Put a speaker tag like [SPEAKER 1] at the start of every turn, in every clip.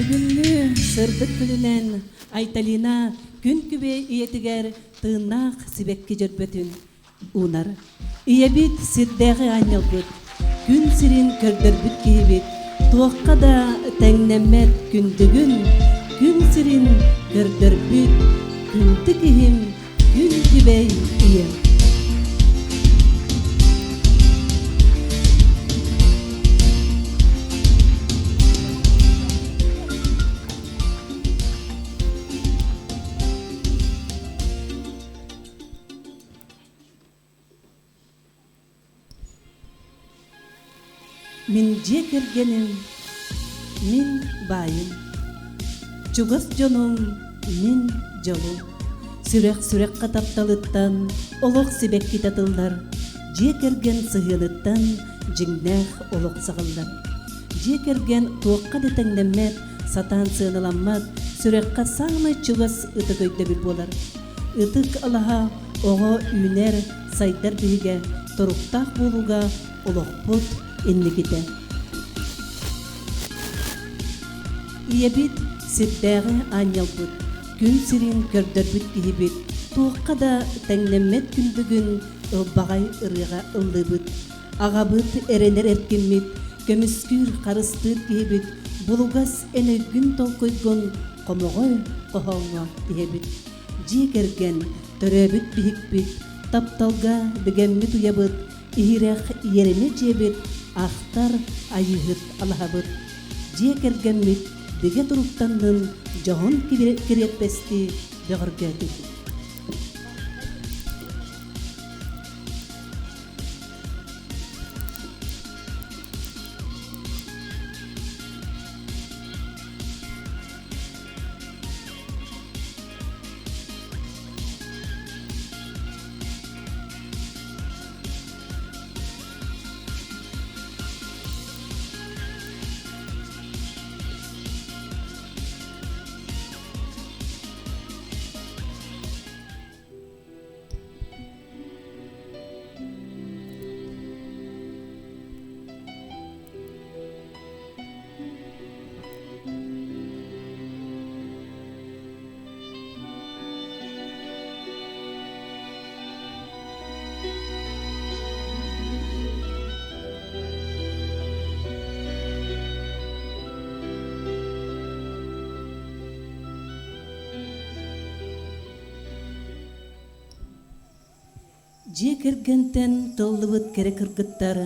[SPEAKER 1] Бүгүҥҥү сырдык күнүнэн Айталина күн күбэй ийэтигэр тыыннаах сибэкки дьөрбөтүн уунар. Ийэбит сирдээҕи аанньалбыт, күн сирин көрдөрбүт киһибит, туохха да тэҥнэммэт күндүгүн, күн сирин көрдөрбүт күндү киһим, күн күбэй ийэм. Мин дьиэ кэргэним, мин баайым, чугас дьонум, мин дьолум. Сүрэх сүрэххэ тапталыттан олох сибэккитэ тыллар, дьиэ кэргэн сыһыаныттан дьиҥнээх олох саҕыллар. Дьиэ кэргэн туохха да тэҥнэммэт, сатаан сыаналаммат, сүрэххэ саамай чугас ытык өйдөбүл буолар. Ытык алаһа оҕо үүнэр, сайдар биһигэ, туруктаах буолууга олохпут инникитэ. Ийэбит сирдээҕи аанньалбыт, күн сирин көрдөрбүт киһибит, туохха да тэҥнэммэт күндүгүн ылбаҕай ырыаҕа ыллыыбыт. Аҕабыт эрэнэр эркиммит, көмүскүүр, харыстыыр киһибит, булугас эн өйгүн толкуйгун хомоҕой хоһооҥҥо тиһэбит. Дьиэ кэргэн, төрөөбүт биһикпит, тапталга бигэммит уйабыт, иһирэх иэримэ дьиэбит, ахтар айыыһыт алаһабыт. Дьиэ кэргэммит бигэ туруктаннын дьоһун кириэппэстии бөҕөргөөтүн. Дьиэ кэргэнтэн тыллыбыт кэрэ кыргыттар,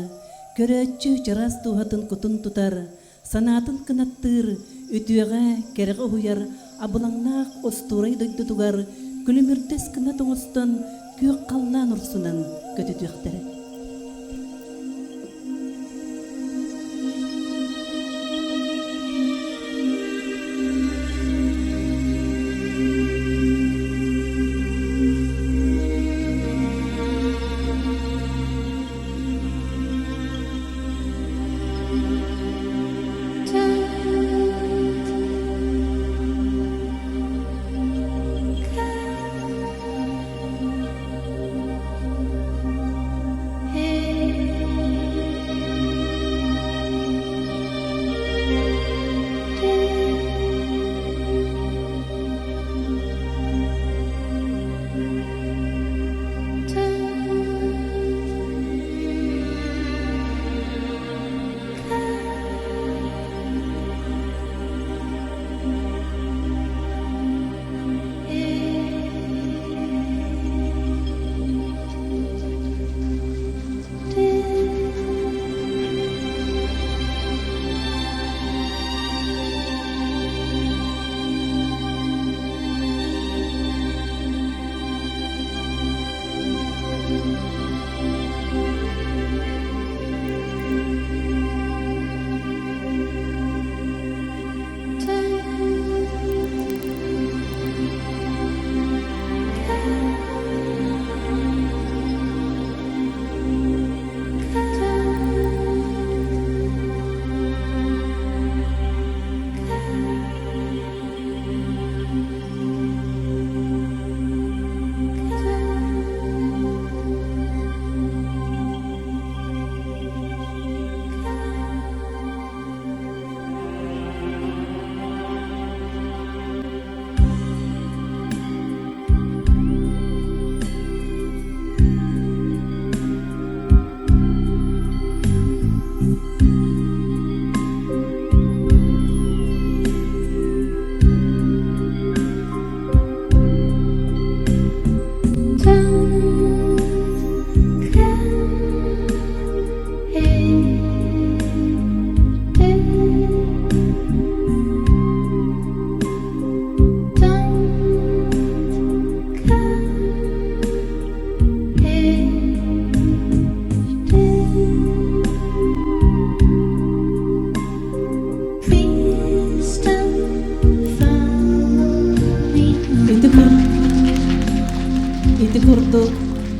[SPEAKER 1] көрөөччү чараас дууһатын кутун тутар, санаатын кынаттыыр, үтүөҕэ, кэрэҕэ уһуйар абылаҥнаах остуорай дойдутугар күлүмүрдэс кынат оҥостон күөх халлаан урсунан көтүтүөхтэрэ.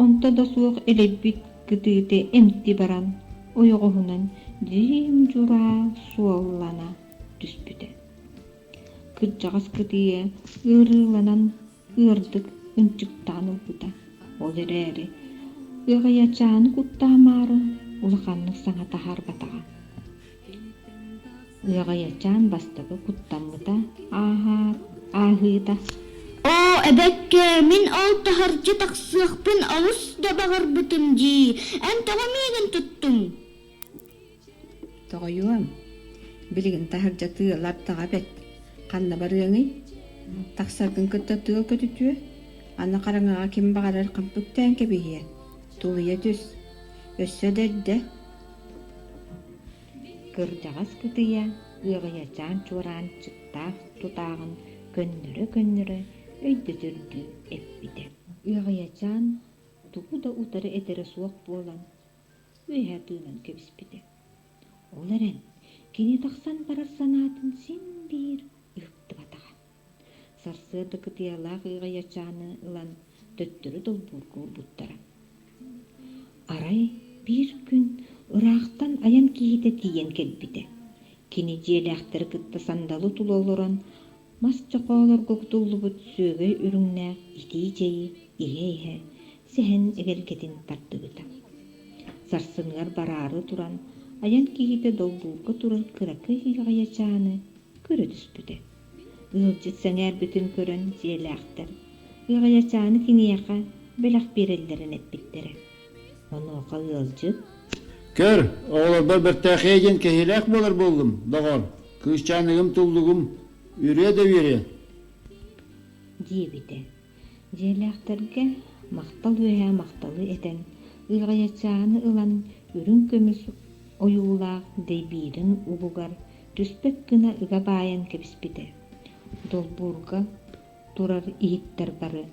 [SPEAKER 2] Онто да суох элэйбит кытыыта эмти баран, ойоҕоһунан дьиим-дьураа суоллана түспүтэ. Кырдьаҕас кытыйа ыарыыланан ыардык ынчыктаан ылбыта. Ол эрээри ыаҕайачааны куттаамаары улаханнык саҥа таһаарбатаҕа. Ыаҕайачаан бастакы куттаммыта ааһаат ааһыыта
[SPEAKER 3] Оо, эбэккэ, мин ол таһырдьа тахсыахпын олус да баҕарбытым дии, эн тоҕо миигин туттуҥ?
[SPEAKER 4] Тоҕойуом, билигин таһырдьа тыал ардаҕа бэрт, ханна барыаҥый? Тахсаргын кытта тыал көтүтүө, аны хараҥаҕа ким баҕарар хампыктээн кэбиһиэ, тулуйа түс, өссө да эрдэ.
[SPEAKER 2] Кырдьаҕас кытыйа ыаҕайачаан чуораанчыктаах тутааҕын көннөрө-көннөрө өйдөтөрдүү эппитэ. Ыаҕайачаан тугу да утары этэрэ суох буолан үөһэ тыынан кэбиспитэ. Ол эрэн кини тахсан барар санаатын син биир ыһыктыбатаҕа. Сарсыарда кытыйалаах ыаҕайачааны ылан төттөрү долбуурга уурбуттара. Арай биир күн ыраахтан айан киһитэ тиийэн кэлбитэ. Кини дьиэлээхтэри кытта сандалы тула олорон мас чохоолорго кутуллубут сүөгэй үрүҥнээх итии чэйи иһэ-иһэ сэһэн эгэлгэтин тардыбыта. Сарсыныгар бараары туран айан киһитэ долбуурга турар кыракый ыаҕайачааны көрө түспүтэ. Ыалдьыт сэҥээрбитин көрөн дьиэлээхтэр ыаҕайачааны киниэхэ бэлэх биэрэллэрин эппиттэрэ. Онуоха ыалдьыт
[SPEAKER 5] Көр, оҕолорбор бэртээхэй диэн кэһиилээх буолар буоллум, доҕор. Кыысчааныгым туллугум үөрүө да үөрүө.
[SPEAKER 2] Диэбитэ. Дьиэлээхтэргэ махтал үөһэ махталы этэн, ыаҕайачааны ылан үрүҥ көмүс ойуулаах дэйбиирин угугар түспэт гына ыга баайан кэбиспитэ. Долбуурга турар иһиттэр бары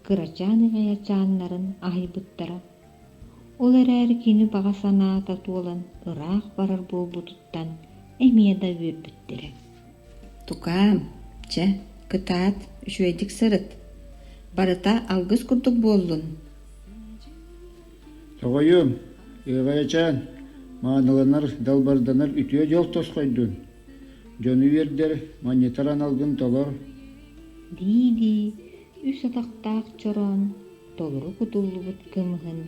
[SPEAKER 2] кырачаан ыаҕайачааннарын аһыйбыттара. Ол эрээри кини баҕа санаата туолан ыраах барар буолбутуттан эмиэ да үөрбүттэрэ.
[SPEAKER 4] Тукаам, чэ, кытаат, үчүгэйдик сырыт. Барыта алгыс курдук буоллун.
[SPEAKER 5] Тоҕойуом, ыаҕайачаан, мааныланар, далбарданар үтүө дьол тосхойдун. Дьону үөрдэр, манньытар аналгын толор.
[SPEAKER 2] Дии-дии үс атахтаах чороон толору кутуллубут кымыһын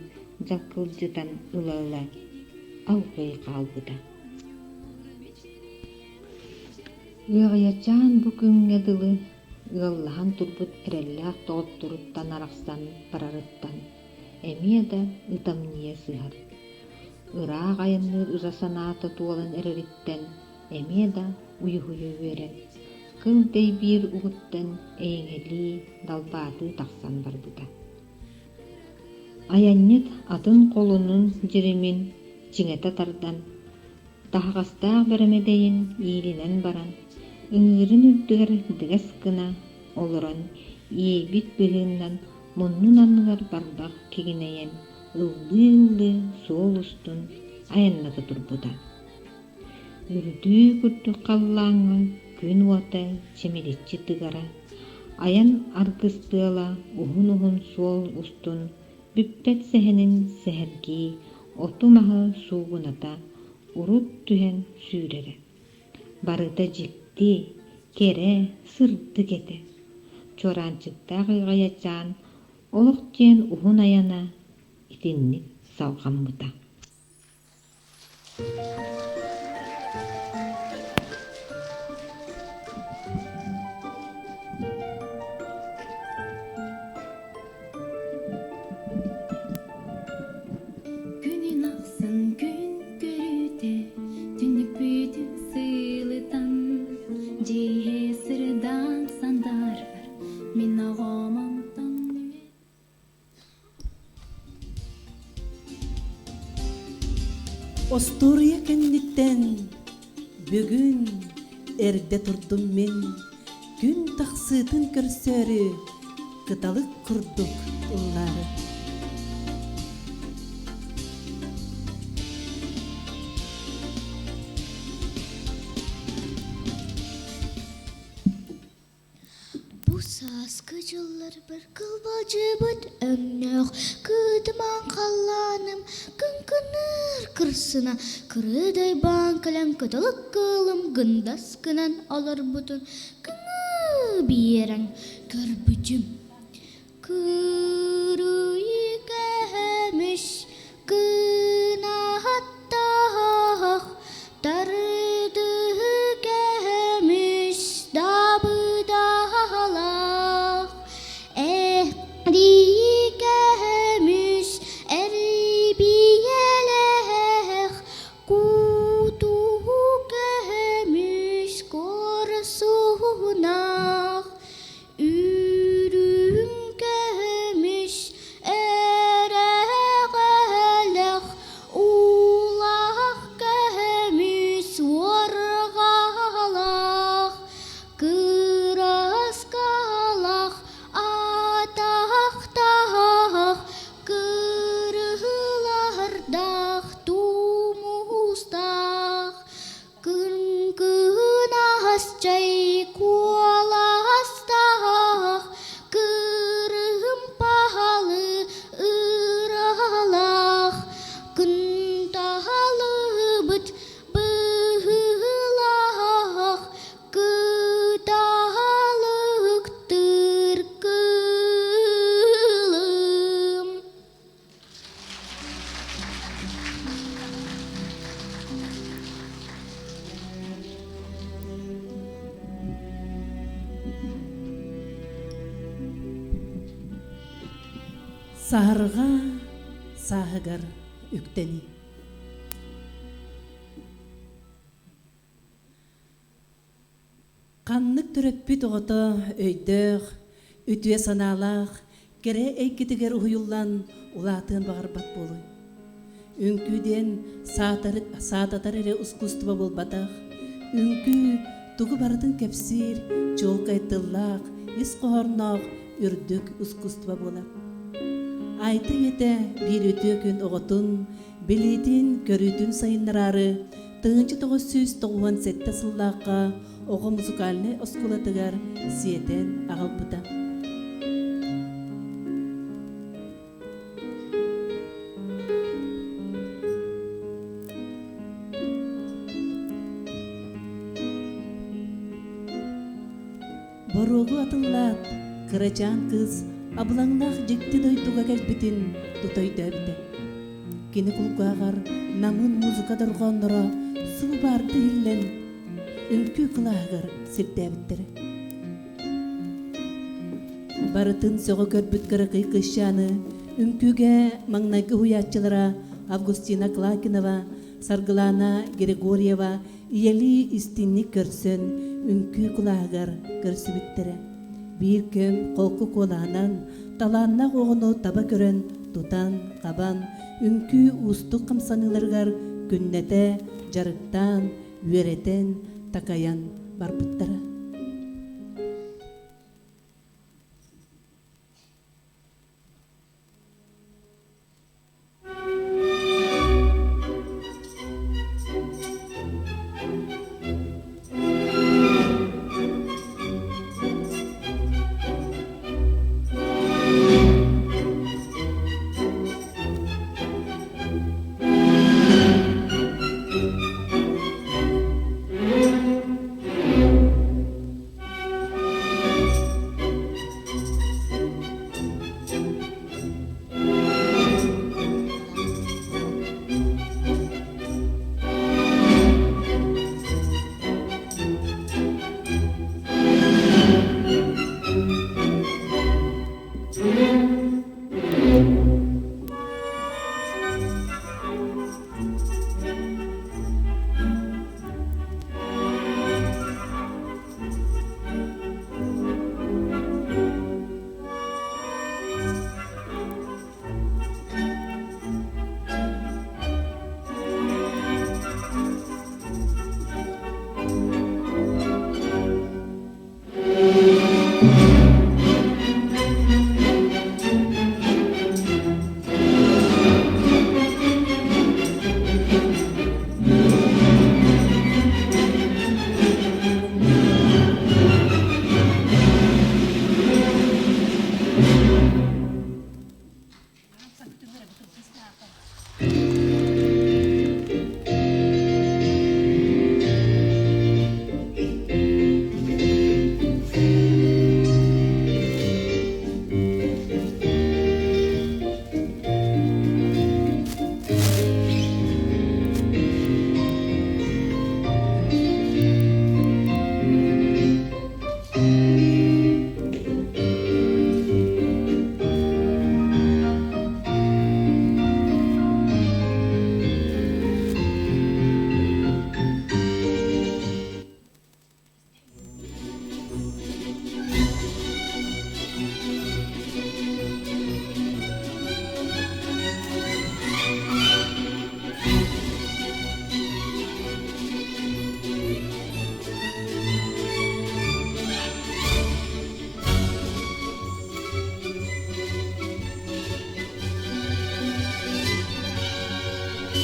[SPEAKER 2] дьалкылдьытан ыла-ыла алҕыы хаалбыта. Ыаҕайачаан бу күҥҥэ дылы ыаллаһан турбут эрэллээх доҕотторуттан арахсан барарыттан эмиэ да ытамньыйа сыһар. Ыраах айанныыр ыра санаата туолан эрэриттэн эмиэ да уйуһуйа үөрэн, кыл дэйбиир угуттан эйэҥэлии, далбаатыы тахсан барбыта. Айанньыт атын холунун дьиримин чиҥэтэ тардан, таһаҕастаах бэрэмэдэйин иилинэн баран, ыҥыырын үрдүгэр дыгас гына олорон иэйбит быһыыннан муннун анныгар барбах кигинэйэн ыллыы-ыллыы суол устун айанната турбута. Үрдүү курдук халлааҥҥа күн уота чимиличчи тыгара, айан аргыс тыала уһун-уһун суол устун бүппэт сэһэнин сэһэргии, оту-маһы суугуната урут түһэн сүүрэрэ. Барыта дьикти, кэрэ, сырдык этэ. Чуораанчыктаах ыаҕайачаан олох диэн уһун айана итинник салҕаммыта.
[SPEAKER 6] Күнүн ахсын күн көрүүтэ, түннүкпүтүн сыылытан, дьиэ сырдаан сандаарар, мин оҕом онтон
[SPEAKER 1] Остуоруйа кэнниттэн бүгүн эрдэ турдум мин күн тахсыытын көрсөөрү кыталык курдук ыллаары.
[SPEAKER 3] Бу сааскы дьылларбар кылбалдьыбыт өҥнөөх кыытымаҥ халлаан. Кырачааным кыҥкыныыр кырсына кырыыдайбаан кэлэн кыталык кыылым гындас гынан олорбутун кыҥыы биэрэн көрбүтүм. Кырыйы көмүс кынаһаттаах тардыһы көмүс дабыдалаах эрии көмүс эрбиэлээх кутуһу көмүс корсунаах Үрүҥ көмүс эрэҕэлэх уулаах көмүс уорҕалаах кырааскалаах атахтаах кырыһылардаах тумустаах Кыҥкынаас чай куоластаах, кырыһым паһалы ыралаах, кынтаһалыбыт быһыылаах, кытаһалыктыыр кыылым.
[SPEAKER 1] Саһарҕа сааһыгар үктэни. Ханнык төрөппүт оҕото өйдөөх, үтүө санаалаах, кэрэ эйгэтигэр уһуйуллан улаатыан баҕарбат буолуй? Үҥкүү диэн саататар эрэ ускуустуба буолбатах. Үҥкүү тугу барытын кэпсиир, чуолкай тыллаах, ис хоһоонноох үрдүк ускуустуба буолар. Айта ийэтэ биир үтүө күн оҕотун билиитин, көрүүтүн сайыннараары 1997 сыллаахха оҕо музыкальнай оскуолатыгар сиэтэн аҕалбыта. Боруогу атыллаат, кырачаан кыыс абылаҥнаах дьикти дойдуга кэлбитин тута өйдөөбүтэ. Кини кулгааҕар намыын музыка дорҕоонноро субу баарды иһиллэн, үҥкүү кылааһыгар сирдээбиттэрэ. Барытын сөҕө көрбүт кыракый кыысчааны үҥкүүгэ маҥнайгы уһуйааччылара Августина Клакинова, Саргылаана Григорьева ийэлии истиҥник көрсөн үҥкүү кылааһыгар көрсүбүттэрэ. Биир кэм холку куолаһынан талааннаах оҕону таба көрөн, тутан, хабан, үҥкүү уустук хамсаныыларыгар күннэтэ дьарыктаан, үөрэтэн, такайан барбыттара.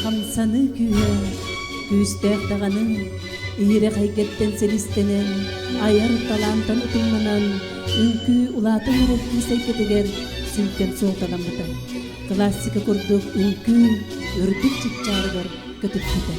[SPEAKER 1] Хамсаныы күүһэ күүстээх даҕаны, иһирэх эйгэттэн силистэнэн, айар талаантан утумнанан, үҥкүү улаатан эрэр кыыс эйгэтигэр сүҥкэн суолталаммыта. Классика курдук үҥкүү үрдүк чыпчаарыгар көтүппүтэ.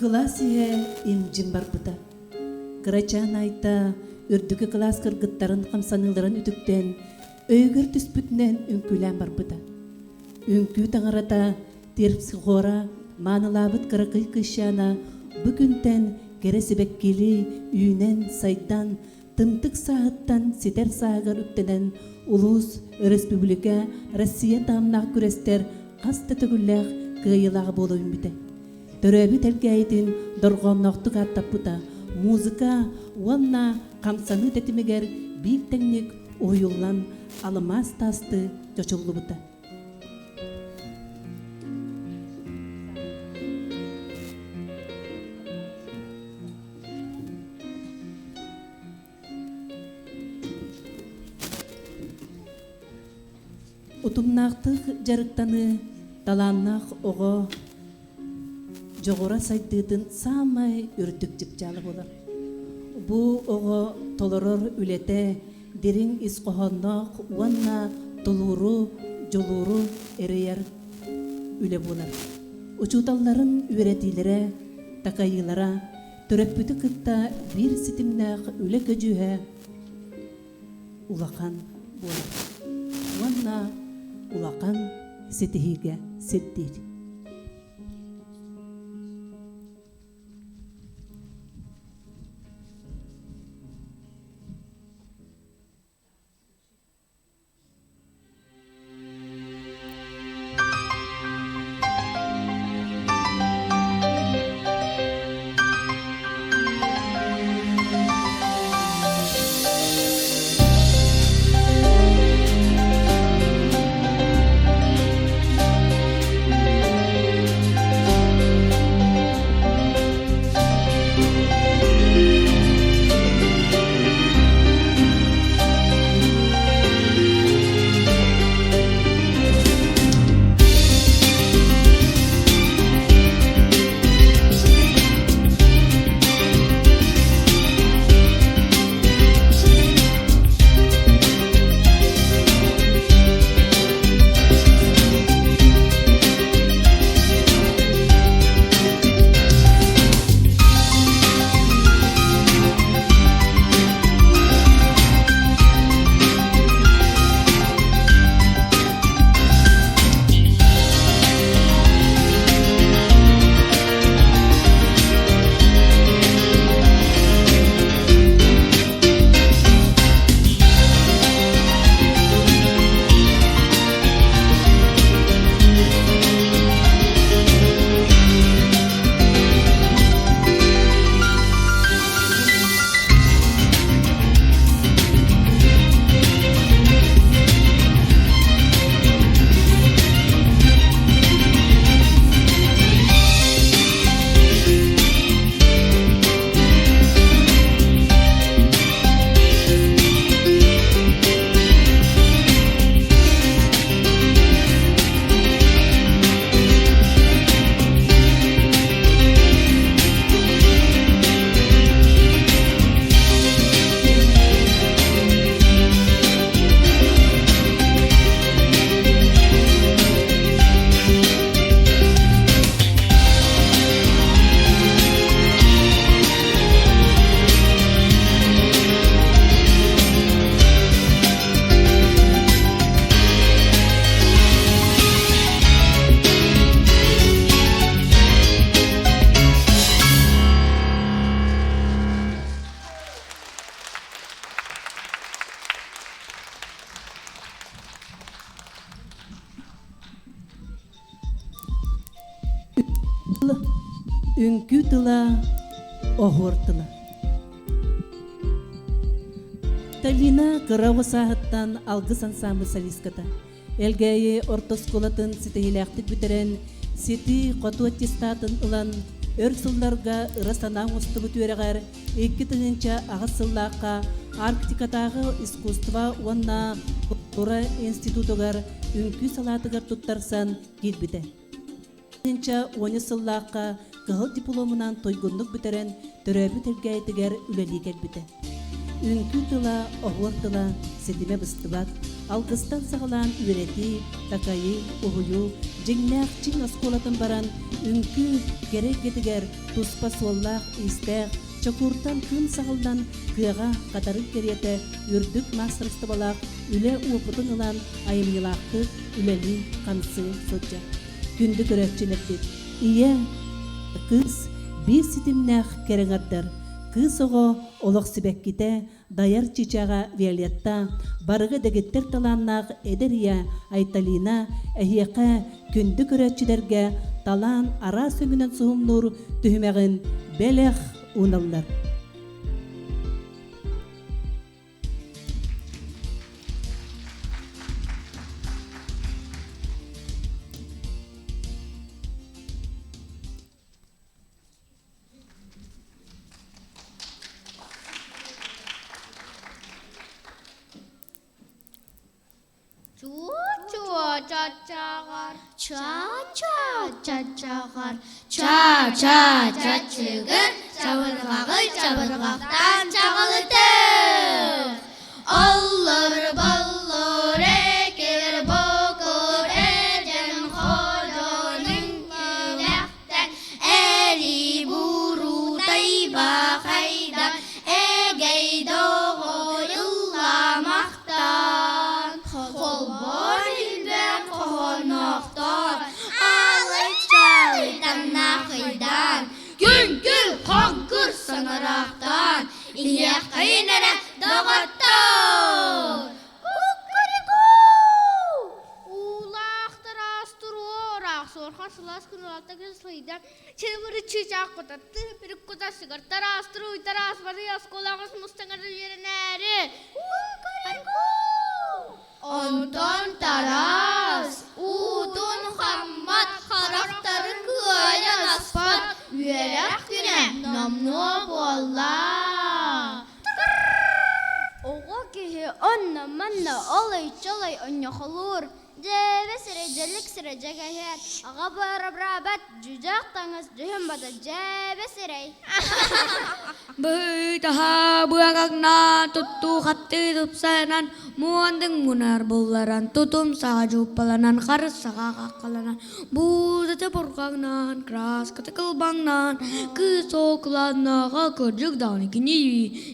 [SPEAKER 1] Кылаас иһэ им-дьим барбыта. Кырачаан Айта үрдүкү кылаас кыргыттарын хамсаныыларын үтүктэн, өйүгэр түспүтүнэн үҥкүүлээн барбыта. Үҥкүү таҥарата Терпсихора маанылаабыт кыракый кыысчаана бу күнтэн кэрэ сибэккили үүнэн, сайдан, тымтык сааһыттан ситэр сааһыгар үктэнэн улуус, өрөспүүбүлүкэ, Россия таһымнаах күрэстэр хас да төгүллээх кыайыылааҕа буола үүммүтэ. Төрөөбүт Элгээйитин дорҕоонноохтук ааттаппыта, музыка уонна хамсаныы тэтимигэр биир тэҥник уһуйуллан алмаас таастыы чочуллубута. Утумнаахтык дьарыктаныы талааннаах оҕо дьоҕура сайдыытын саамай үрдүк чыпчаала буолар. Бу оҕо толорор үлэтэ дириҥ ис хоһоонноох уонна тулууру, дьулууру эрэйэр үлэ буолар. Учууталларын үөрэтиилэрэ, такайыылара төрөппүтү кытта биир ситимнээх үлэ көдьүүһэ улахан буолар уонна улахан ситиһиигэ сирдиир. Үҥкүү тыла, оһуор тыла. Айталина кыра оҕо сааһыттан алгыс ансаамбыл солистката. Элгээйи орто оскуолатын ситиһиилээхтик бүтэрэн, ситии хоту аттестатын ылан, өр сылларга ыра санаа оҥостубут үөрэҕэр 2008 сыллаахха Арктикатааҕы искусство уонна культура институтугар үҥкүү салаатыгар туттарсан киирбитэ. 2010 сыллаахха кыһыл дипломунан туйгуннук бүтэрэн төрөөбүт Элгээйитигэр үлэлии кэлбитэ. Үҥкүү тыла, оһуор тыла ситимэ быстыбат, алгыстан саҕалаан үөрэтии, такайыы, уһуйуу, дьиҥнээх чиҥ оскуолатын баран үҥкүү кэрэ эйгэтигэр туспа суоллаах-иистээх, чокууртан кыым саҕыллан кыаҕа хатарын кэриэтэ үрдүк маастарыстыбалаах үлэ уопутун ылан айымньылаахтык үлэлии-хамсыы сылдьар. Күндү көрөөччүлэрбит, ийэ, кыыс биир ситимнээх кэрэ аҥардар, кыыс оҕо олох сибэккитэ, дайар чыычааҕа Виолетта, барыга дэгиттэр талааннаах эдэр ийэ Айталина эһиэхэ күндү көрөөччүлэргэ талаан араас өҥүнэн суһумнуур түһүмэҕин бэлэх ууналлар.
[SPEAKER 3] Чуу-чуу чачаҕар, чаа-чаа чачаҕар, чаа-чаа чачыгыр, чабырҕаҕы чабырҕахтаан чаҕылытыр. Оллур-боллур экир-бокур эдьэн ходьонун килэхтэн эри-буру тайбахайдан эгэй доҕойулламахтан холбор илбээн хоһоноохтон аалый-чаалый тамнаахыйдаан күн-күл хоҥкур саҥараахтаан иһиэххэйин эрэ доҕоттоор Куккурику!
[SPEAKER 7] Уулаах тараас туруораах суорҕан сылаас күн улаата сылыйда Чымыры чыычаах кутатты, пирик кута сыгар тараас туруй тараас барый оскуолаҕа мустаҥар үөрэнээри.
[SPEAKER 3] Онтон Тараас уутун хаммат, харахтарын кыайан аспат, үөрэх күнэ номнуо буолла.
[SPEAKER 7] Оҕо киһи онно-манна олой-чолой онньохолуур, Дьээбэ сирэй дьэллик сирэй дьэгэһиэр, аҕа бырабыраабат, дьүдьэх таҥас дьүһүн бата дьээбэ сирэй.
[SPEAKER 8] Быһыы-таһаа быагаҥнаан, туттуу-хаптыы тупсайынан, муондуҥ мунар булларан, тутум саҕа дьууппаланан, харыс саҕа хаххаланан, буудата бурҕаҥнаан, кырааската кылбаҥнаан, кыыс оокуланнаҕа кырдьык даҕаны кини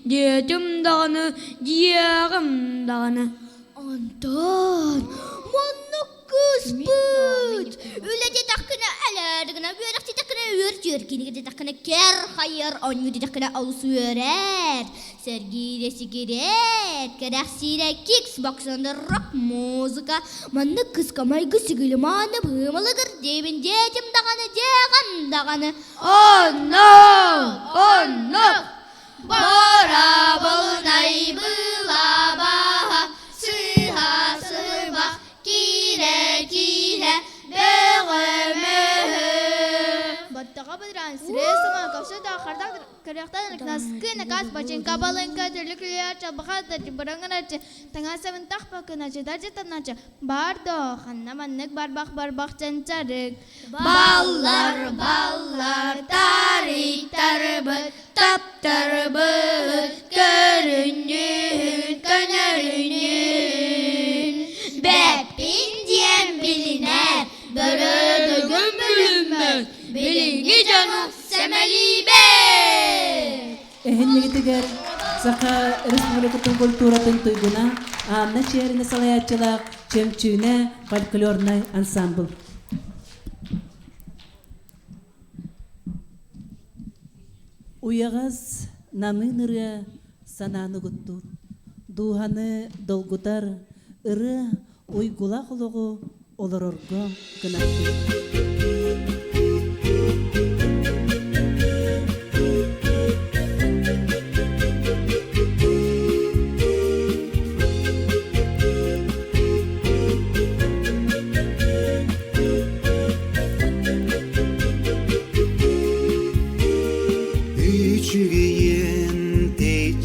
[SPEAKER 8] диэтим даҕаны, диэҕим даҕаны.
[SPEAKER 3] Онтон маннык кыыспыт үлэ диэтэххинэ элээр гына үөрэх диэтэххинэ үөр кинигэ диэтэххинэ кэр хайар оонньуу диэтэххинэ олус үөрэр сэргиирэ сигирэт кэрэхсиирэ кикс-боксаны рок-музыка маннык кыска майгы сигили мааны быымалыгыр диэбин диэтим даҕаны диэҕим даҕаны
[SPEAKER 8] Онно! Онно!
[SPEAKER 3] Боробулунай былабаһа сыыһа сырбах киирэ-киирэ бөҕө-мөһө.
[SPEAKER 7] Баттаҕа быдыраан сирэйэ саҥа көхсө да хардах көрүөхтэн наскы накаас бачыҥка балыҥка түлүк-лүөр чалбаха да быраңыначы таҥас сабынтах бакыначы дажы таначы Бар доо, ханна маннык барбах барбах чанчарык.
[SPEAKER 3] Баллар, баллар, тарыйтарбыт, таптарбыт, көрүнньүн, көнөрүнүн. Бэппин диэн билинэр, бөрөдөгүн бүлүммэт, билиҥҥи дьону сэмэлиибэт.
[SPEAKER 1] Эһиннигитигэр Саха Республикатын культуратын туйгуна Анна Чээринэ салайааччылаах Чөмчүүнэ фольклорнай ансамбл. Уйаҕас намыын ырыа санааны угуттуур, дууһаны долгутар ырыа уйгулаах олоҕу олорорго кынаттыыр.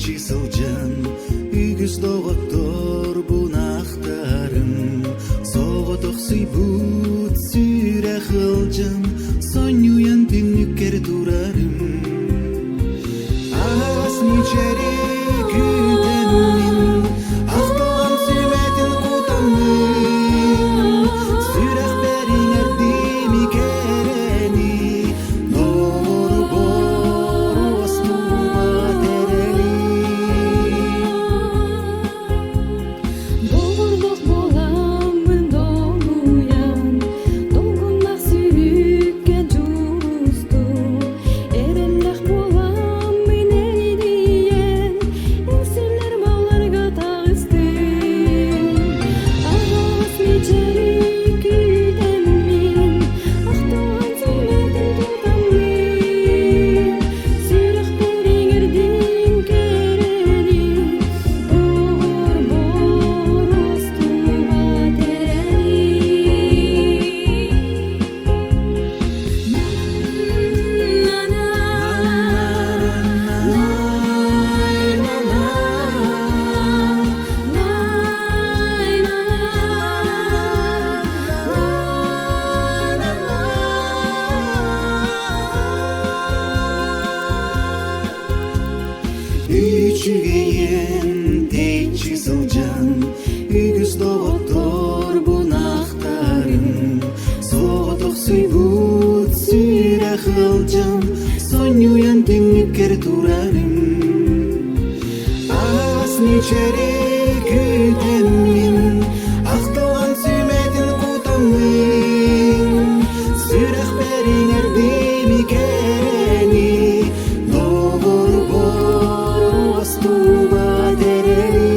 [SPEAKER 9] тэйиччи сылдьан үгүс доҕотторбун ахтарым Соҕотохсуйбут сүрэх ылдьан сонньуйан түннүккэр турарым Аһаҕас мичэри күүтэммин ахтылҕан сүмэтин кутаммын сүрэхпэр иҥэрдим кэрэни доҕорбор уостубат эрэли
[SPEAKER 6] Доҕордоох буоламмын долгуйан, долгуннах сүүрүккэ дьулустум. Эрэллээх буоламмын эридийэн, үҥсүллэр малларга таҕыстым. Аҕаас мичэри күүтэммин, ахтылҕан сүмэтин тутаммын, сүрэхпэр иҥэрдим кэрэни, Доҕорбор устубат эрэли.
[SPEAKER 9] Үчүгэйин тэйиччи сылдьан үгүс доҕотторбун ахтарым Соҕотохсуйбут сүрэх ыалдьан сонньуйан түннүккэр турарым Аһаҕас мичэри күүтэммин ахтылҕан сүмэтин кутаммын сүрэхпэр иҥэрдим кэрэни доҕорбор уостубат эрэли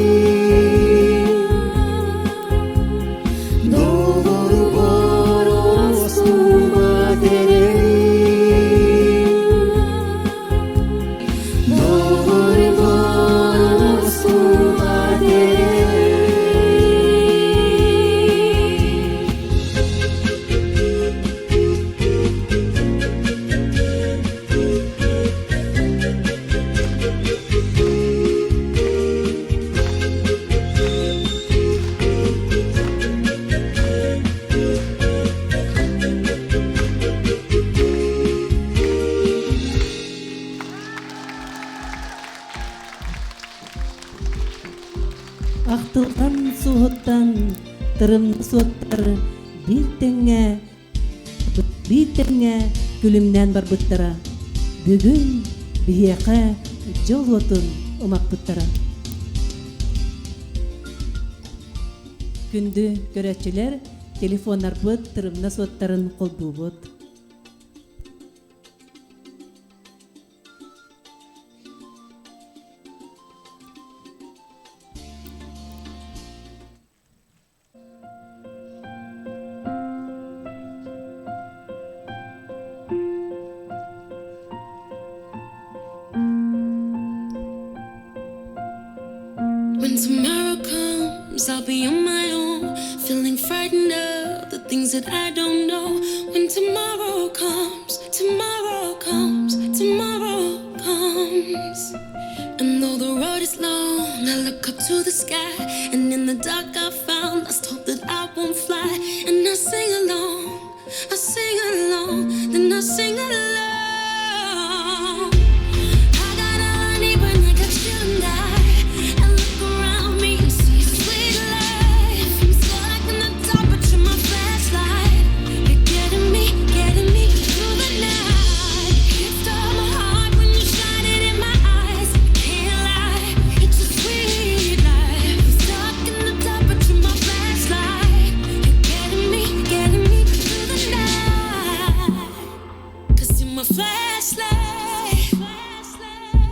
[SPEAKER 9] Доҕорбор уостубат эрэли Доҕорбор уостубат эрэли
[SPEAKER 1] Ахтылҕан суоһуттан тырымна суоттар биир тэҥҥэ биир тэҥҥэ күлүмнээн барбыттара. Бүгүн биһиэхэ дьол уотун умаппыттара. Күндү көрөөччүлэр, телефоннарбыт тырымна суоттарын холбуубут.
[SPEAKER 6] When tomorrow comes, I'll be on my own, feeling frightened of the things that I don't know. When tomorrow comes, tomorrow comes, tomorrow comes. And though the road is long, I look up to the sky, and in the dark I found lost hope that I won't fly. And I sing along, I sing along, then I sing along. I got all I need when I got you and I. I look around me and see sweet life. I'm stuck in the dark, but you're my flashlight. You're getting me, getting me through the night. Can't stop my heart when you shine it in my eyes. Can't lie, it's a sweet life. I'm stuck in the dark, but you're my flashlight. You're getting me, getting me through the night. 'Cause you're my flashlight.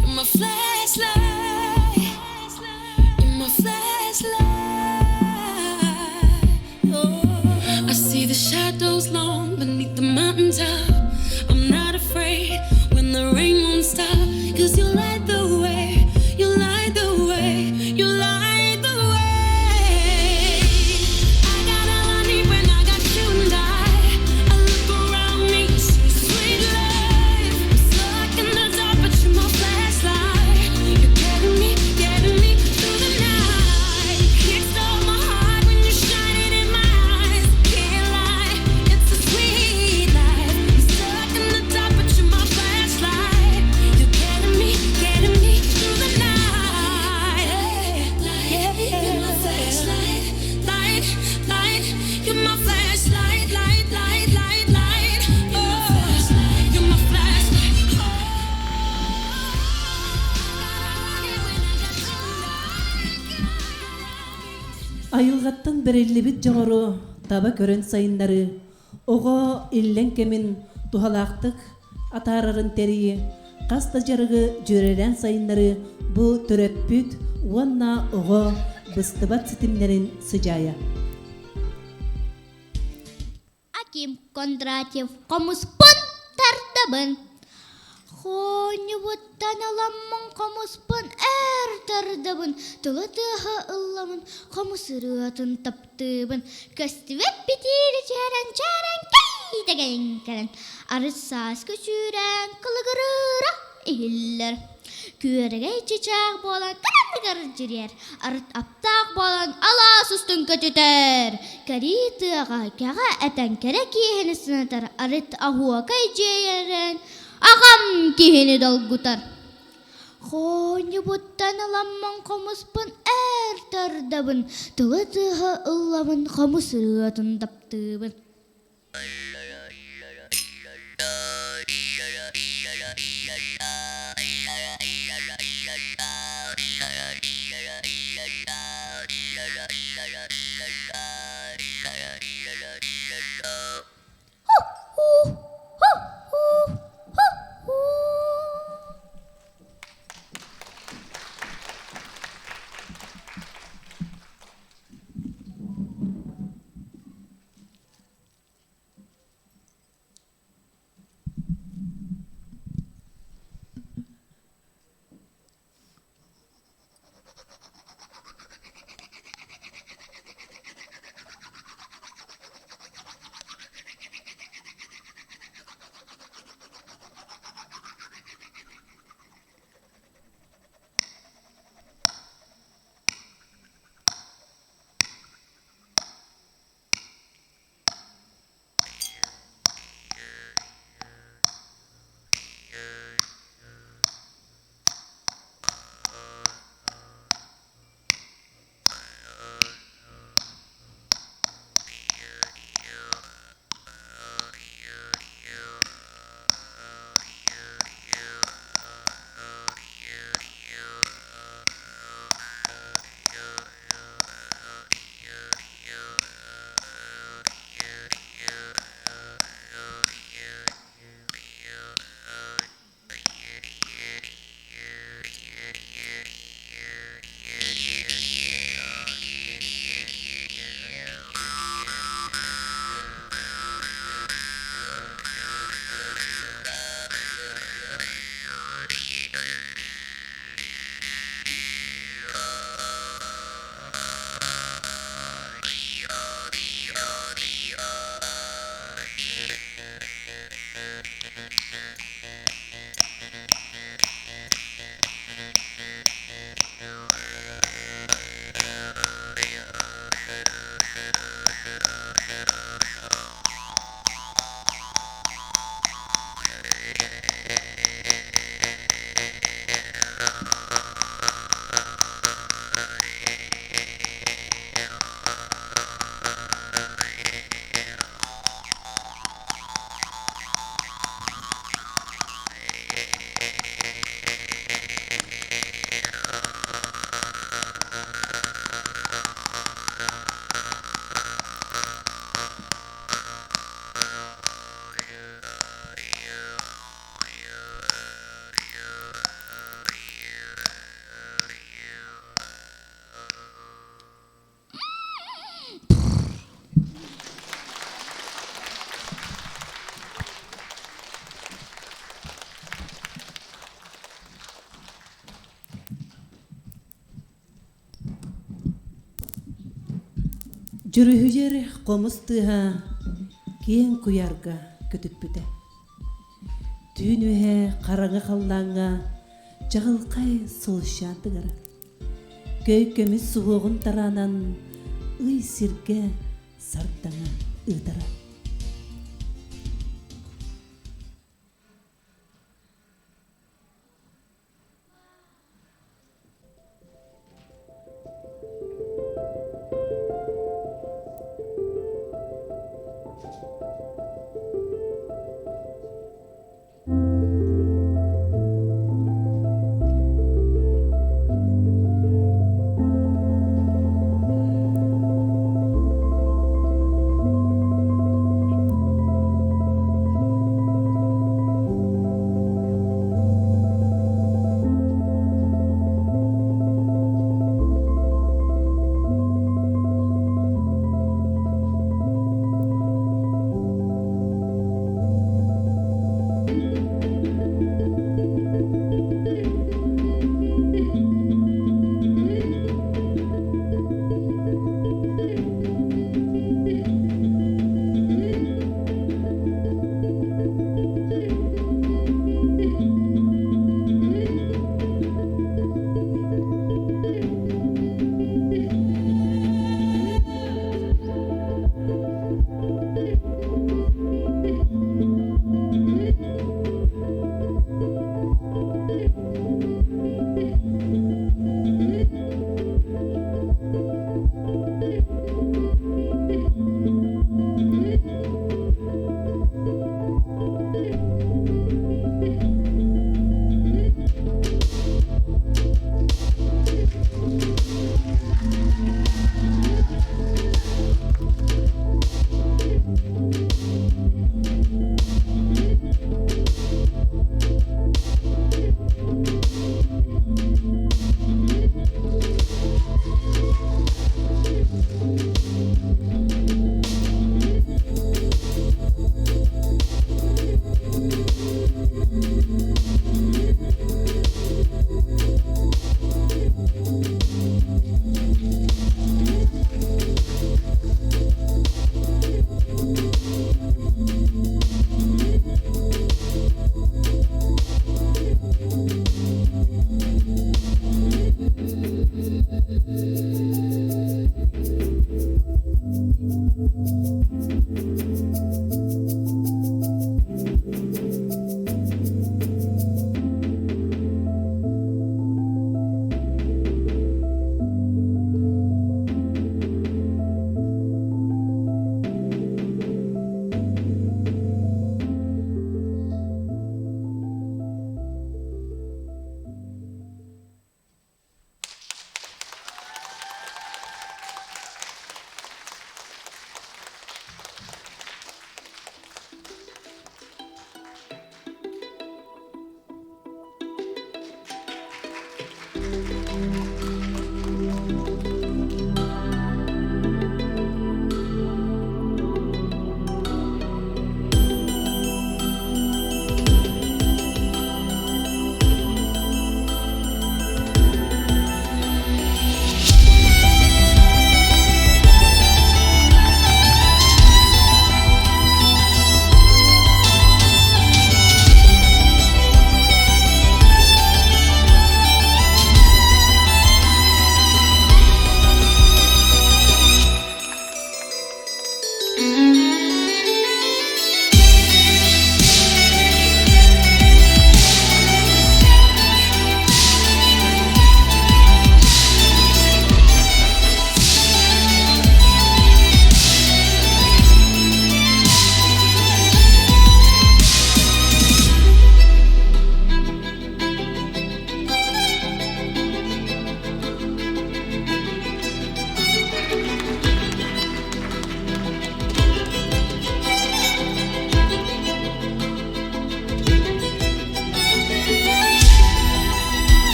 [SPEAKER 6] You're my flashlight. You're my flashlight. Oh. I see the shadows long beneath the mountaintop. I'm not afraid when the rain won't stop. 'Cause you light the way, you light the way, you light the way. I got all I need when I got you and I. I look around me, see sweet life. I'm stuck in the dark, but you're my flashlight. You're getting me,
[SPEAKER 1] Айылҕаттан бэриллибит дьоҕуру таба көрөн сайыннарыы, оҕо иллэҥ кэмин туһалаахтык атаарарын тэрийии, хас да дьарыгы дьүөрэлээн сайыннарыы бу төрөппүт уонна оҕо быстыбат ситимнэрин сыдьаайа.
[SPEAKER 3] Аким Кондратьев хомуспун тардабын. Хоонньубуттан ыламмын хомуспун эр тардабын, тыла тыаһа ылламын, хомус ырыатын таптыыбын. Көстүбэт битиири чээрэн чээрэн кэйдэгэн кэлэн, арыт сааскы сүүрээн кылыгырыыра иһиллэр. Күөрэгэй чычаах буолан кыратыгар дьириэр, арыт аптаах буолан алаас устун көтүтэр. Кэрии тыаҕа кэҕэ этэн кэрэ киэһэни санатар, арыт оһуокай дьиэйэрэн аҕам киһини долгутар. Хоонньубуттан ыламмын хомуспун эр тардабын, тылы тыаһа ыллабын, хомус ырыатын таптыыбын.
[SPEAKER 1] Дьүрүһүйэр хомус тыаһа киэҥ куйаарга көтүппүтэ. Түүн үөһэ хараҥа халлааҥҥа чаҕылхай сулусчаан тыгара. Көй көмүс суһуоҕун тараанан ый сиргэ сардаҥа ыытара.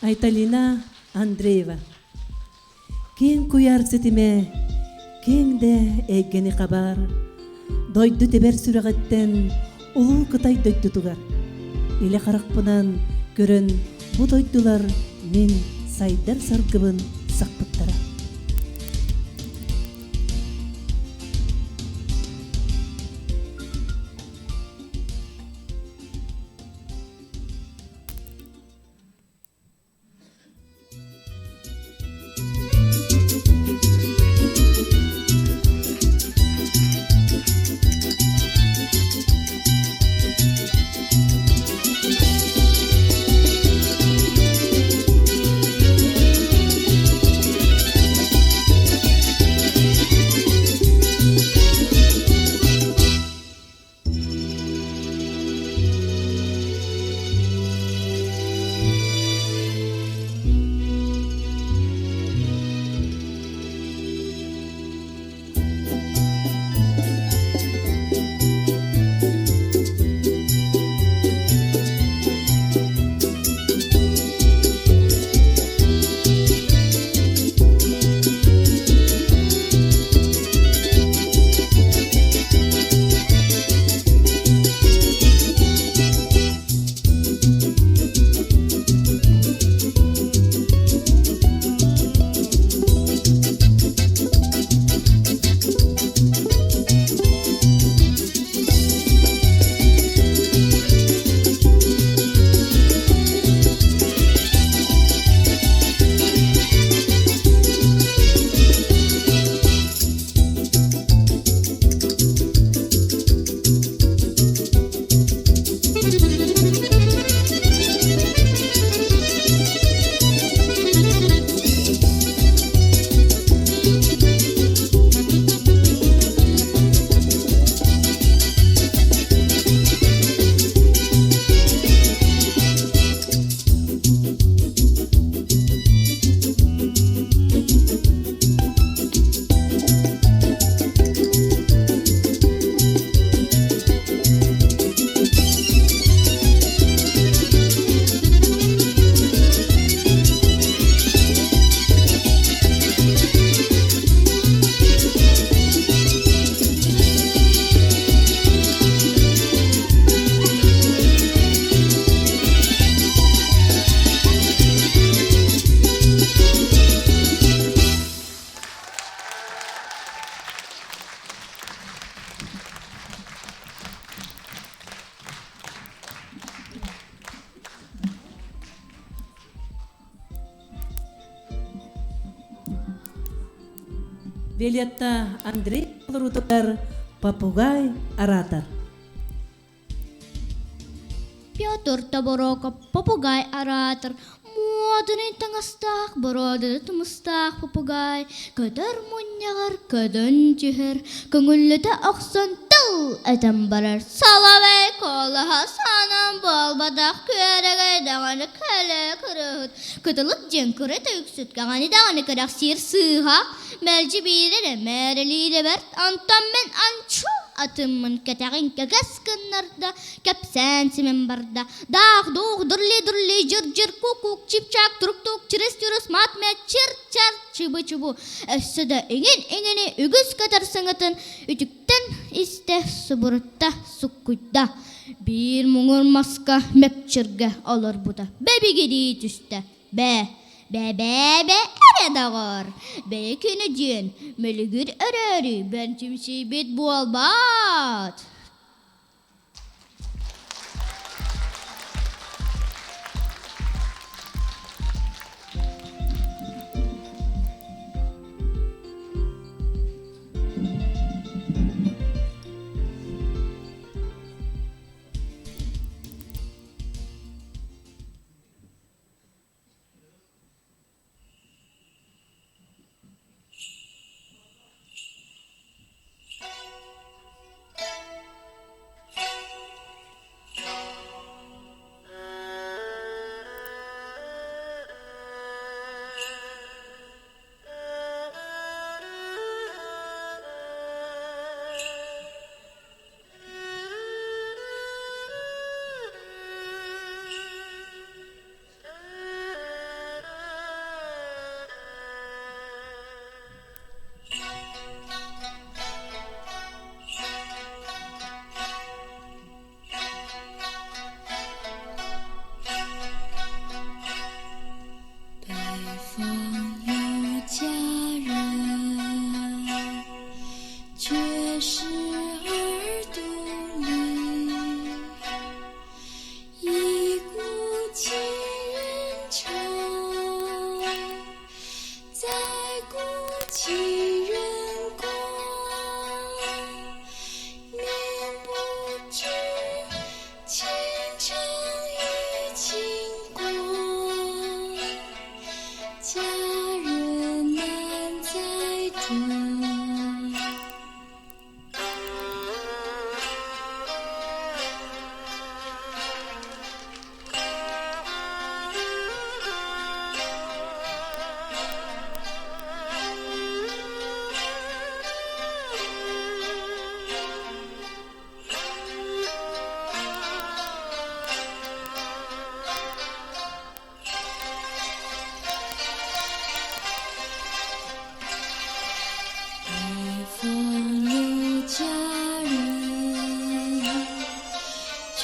[SPEAKER 1] Айталина Андреева. Киэҥ куйаар ситимэ, киэҥ да эйгэни хабар, дойду тэбэр сүрэҕиттэн Улуу Кытай дойдутугар. Илэ харахпынан көрөн бу дойдулар мин сайдар саргыбын сахпыттара. Виолетта Андрей олоруутугар попугай оратор.
[SPEAKER 3] Петр Тобороков попугай оратор муодунай таҥастаах боруоданы тумустаах попугай көтөр мунньаҕар көтөн түһэр көҥүллэтэ охсон тыл этэн барар соловей куолаһа санаан буолбатах күөрэгэй даҕаны кэлэ кырыһыт кытылык диэн кыра үксүт кэҕэни даҕаны кэрэхсиир сыыһа мэлдьи биир эрэ мээрэлиирэ бэрт онтон мин анчу атыммын кэтэҕин кэкэс гыннарда кэпсээн симэн барда Даах-дуух, дурли-дурли, дьыр-дьыр, кук-кук, чип-чак, турук-тук, чырыс-чырыс, мат-мэт, чыр-чар, чыбы-чубу. Өссө да иҥин-иҥини үгүс көтөр саҥатын үтүктэн истэ субурутта, суккуйда. Биир муҥур маска мэкчиргэ олорбута. Бэбигирии түстэ. Бээ, бээ-бээ-бээ эрэ доҕор, бэйэ күнү диэн мөлүгүр өрөөрү бэнтимсийбит буолбаат.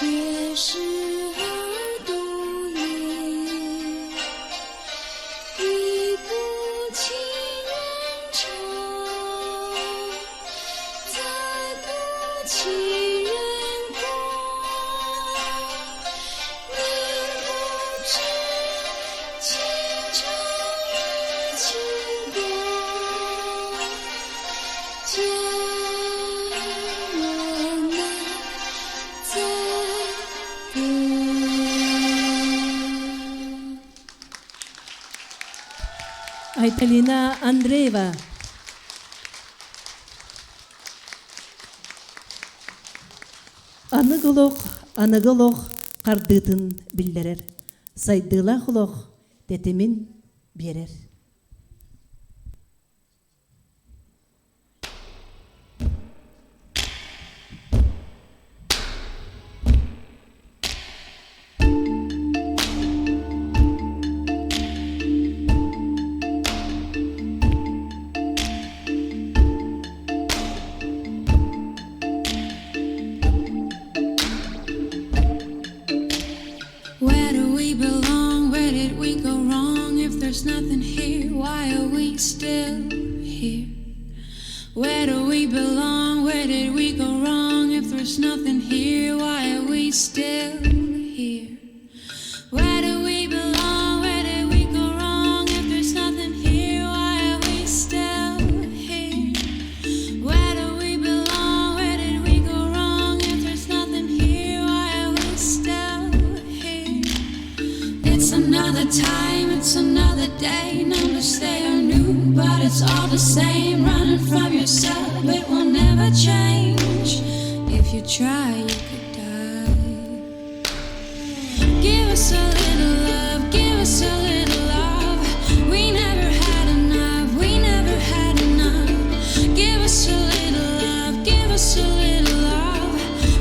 [SPEAKER 6] 也是儿独立，一不情人愁，再不情人过，宁不知情长与情短，家我难再得。
[SPEAKER 1] Айталина Андреева. Аныгы олох, аныгы олох хардыытын биллэрэр, сайдыылаах олох тэтимин биэрэр.
[SPEAKER 6] Where do we belong? Where did we go wrong? If there's nothing here, why are we still here? Where do we belong? Where did we go wrong? If there's nothing here, why are we still here? Where do we belong? Where did we go wrong? If there's nothing here, why are we still here? Where do we belong? Where did we go wrong? If there's nothing here, why are we still here? It's another time, it's another day. Numbers they are new, but it's all the same. Running from yourself, it will never change. If you try, you could die. Give us a little love, give us a little love. We never had enough, we never had enough. Give us a little love, give us a little love.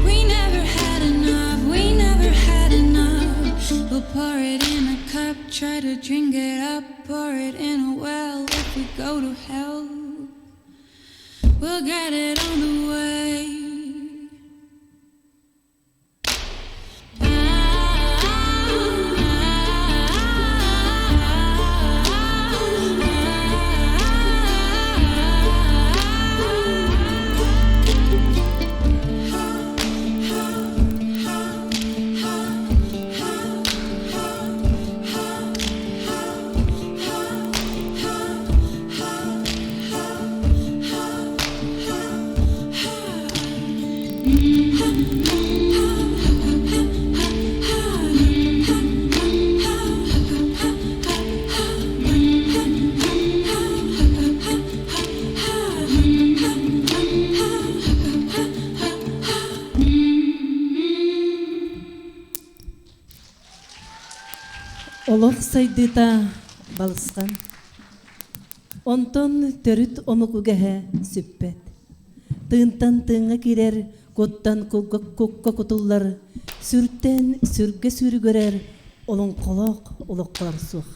[SPEAKER 6] We never had enough, we never had enough. We'll pour it in a cup, try to drink it up, pour it in a well. If we go to hell, we'll get it on the way.
[SPEAKER 1] Олох сайдыыта балысхан. Онтон төрүт омук үгэһэ сүппэт. Тыынтан тыыҥҥа киирэр, куттан кукка кутуллар, сүртэн сүргэ сүүрүгүрэр олоҥхолоох олоххолор суох.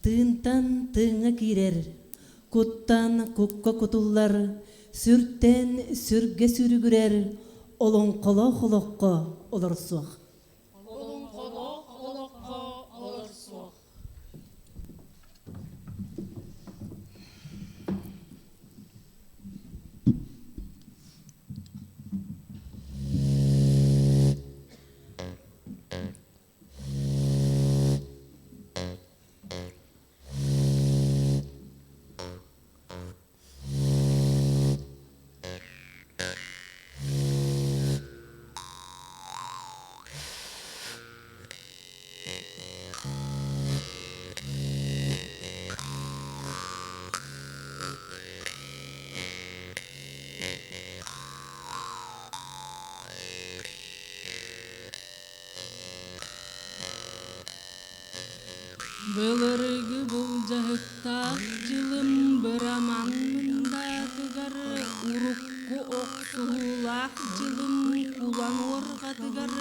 [SPEAKER 1] Тыынтан тыыҥҥа киирэр, куттан кукка кутуллар, сүртэн сүргэ сүрүгүрэр олоҥхолоох олоххо олорсуох.
[SPEAKER 10] Олоҥхолоох олоххо олорсуох.
[SPEAKER 11] Былыргы былдьаһыктаах дьылым быраман мындаатыгар, урукку охсуһуулаах дьылым кулан уорҕатыгар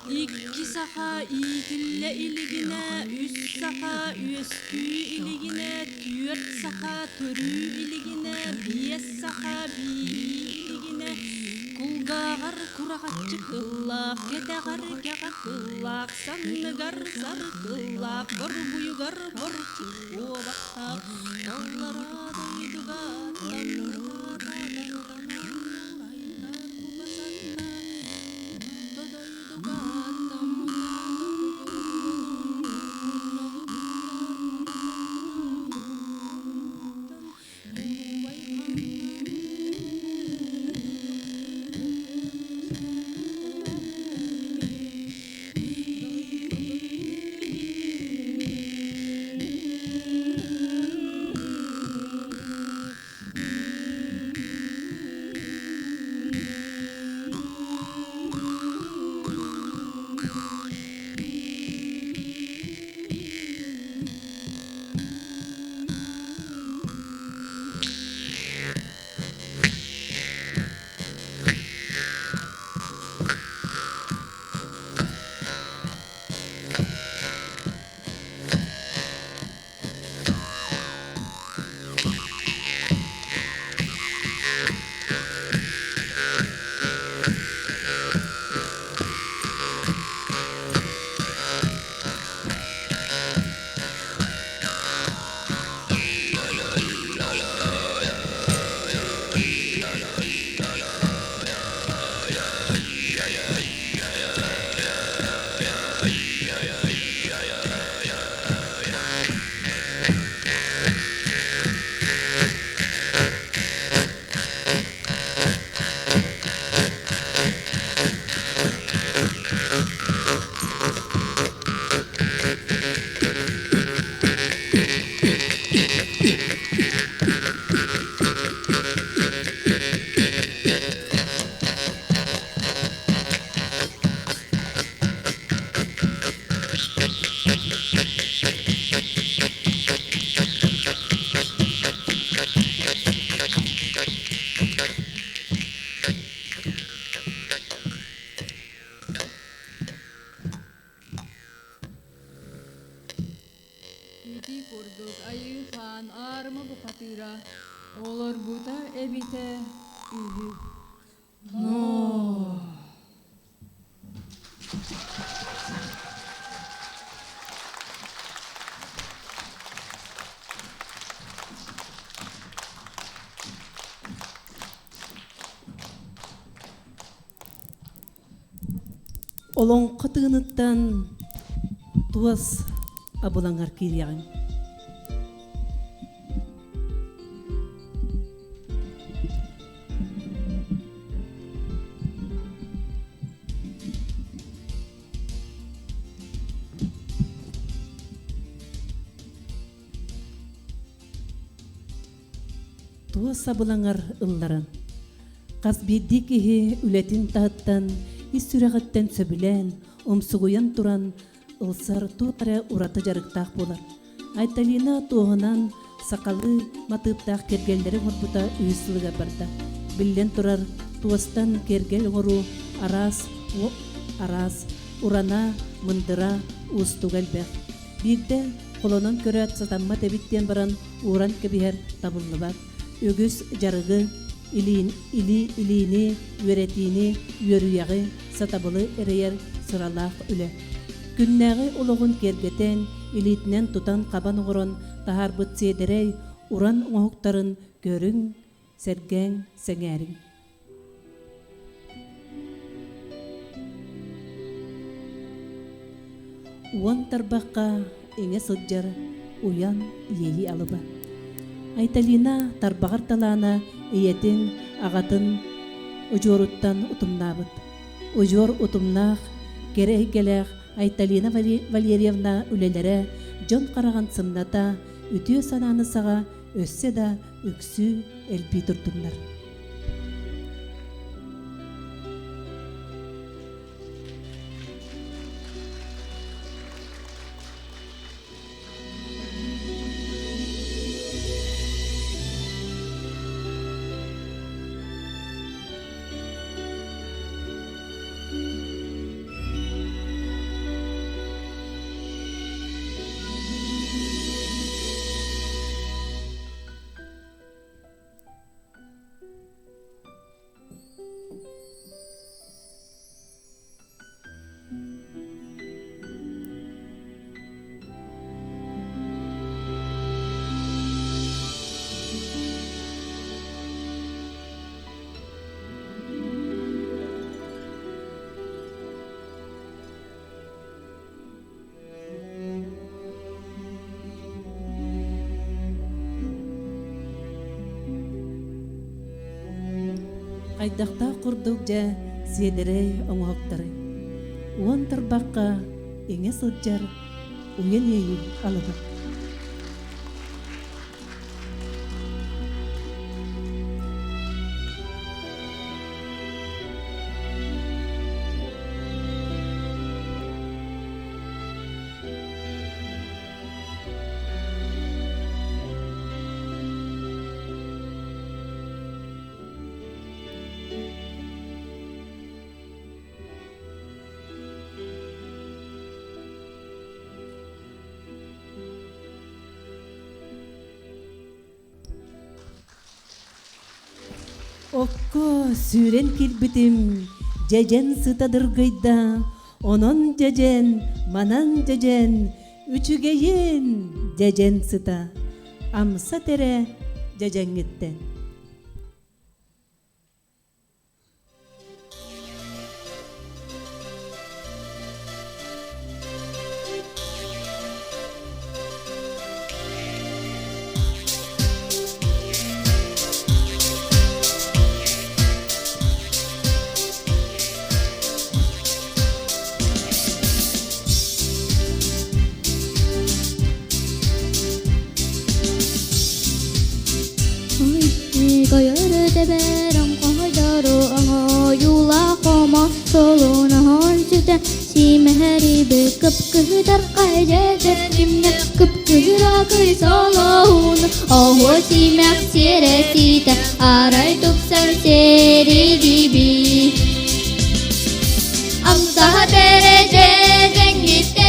[SPEAKER 11] икки саха иитиллэ илигинэ, үс саха үөскүү илигинэ, түөрт саха төрүү илигинэ, биэс саха биирии илигинэ, кулгааҕар кураҕаччы кыллаах, кэтэҕэр кэҕэ кыллаах, санныгар саркыллаах, борбуйугар борчук куобахтаах, аллараа дойдуга Ити курдук Айыы-хаан аарыма бухатыыра олорбута эбитэ үһү. Но
[SPEAKER 1] Олоҥхо тыыныттан туос абылаҥар киириэҕиҥ. Туос абылаҥар ылларан, хас биирдии киһи үлэтин таһыттан ис сүрэҕиттэн сөбүлээн, умсугуйан туран ылсар туох эрэ ураты дьарыктаах буолар. Айталина туоһунан сахалыы матыыптаах кэргэллэри оҥорбута үһүс сылыгар барда. Биллэн турар, туостан кэргэл оҥоруу араас, араас, урана, мындыра, уустуга элбэх. Биирдэ холонон көрөөт сатаммат эбит диэн баран ууран кэбиһэр табыллыбат. Үгүс дьарыгы, илии илиини, үөрэтиини, үөрүйэҕи, сатабылы эрэйэр сыралаах үлэ. Күннээҕи олоҕун киэргэтэн, илиитинэн тутан-хабан оҥорон таһаарбыт сиэдэрэй, уран оҥоһуктарын көрүҥ, сэргээҥ, сэҥээриҥ. Уон тарбахха иҥэ сылдьар уйан иэйии алыба. Айталина тарбаҕар талаана ийэтин, аҕатын удьуоруттан утумнаабыт. Удьуор утумнаах, кэрэ эйгэлээх Айталина Валерьевна үлэлэрэ дьон хараҕын сымната, үтүө санааны саҕа өссө да үксүү элбии турдуннар. Хайдахтаах курдук дьэ сиэдэрэй оҥоһуктары уон тарбахха иҥэ сылдьар уйан иэйии алыба. Окко сүүрэн киирбитим, дьэдьэн сыта дыргыйда, онон дьэдьэн, манан дьэдьэн, үчүгэйин дьэдьэн сыта, амса тэрэ дьэдьэҥҥиттэн.
[SPEAKER 3] Арай тупсар сэригиби Амсаха дэрэдьэҥҥиттэр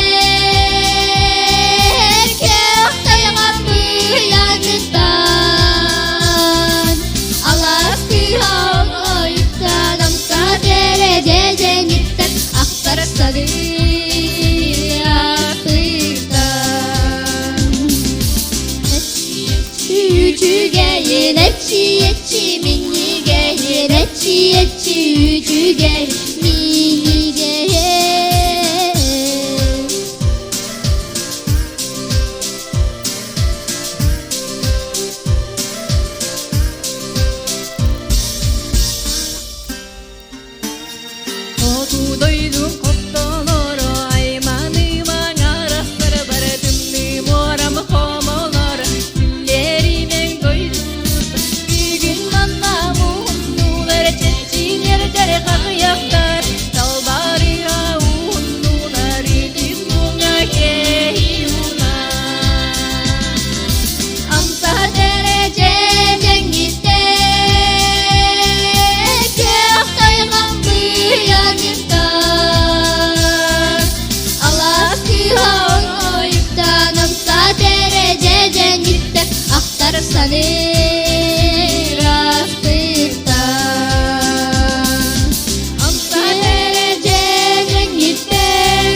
[SPEAKER 3] Көх тайаҕа быйаҥыттан Алаас кыыһа ойуттан Амсаха дэрэдьэҥҥиттэн Ахтар саныы ахтыктан Үчүгэйин эчи эчи минньигэйин эчи эчи үчүгэй минньигэйин
[SPEAKER 11] Хоту дойду хотонолоро айманыма аҥарастар бары тымныы муорам хомолоро Сүллэримэҥ дойдубут бүгүн манна муһуннулар чэччилэр хаҕыйахтар Талбарыа уһуннулар үтүс муҥа кэһиуна
[SPEAKER 3] Амса дэрэдьэҥҥиттэн Күөх тайҕам быйаҥыттан Алаас кыыһа оҥоойуктан Амса дэрэдьэҥҥиттэн Ахтар саныыр ахтыктан Амса дэрэдьэҥҥиттэн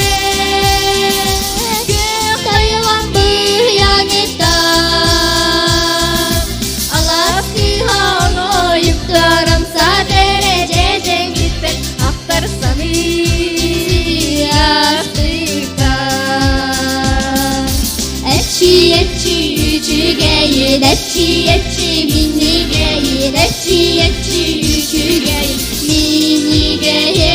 [SPEAKER 3] Күөх тайҕам быйаҥыттан Алаас кыыһа оҥоойуктар Амса дэрэдьэҥҥиттэн Ахтар саныы ахтыктан Эчи эчи үчүгэйин эчи эчи минньигэйин эчи эчи үчүгэй минньигэйин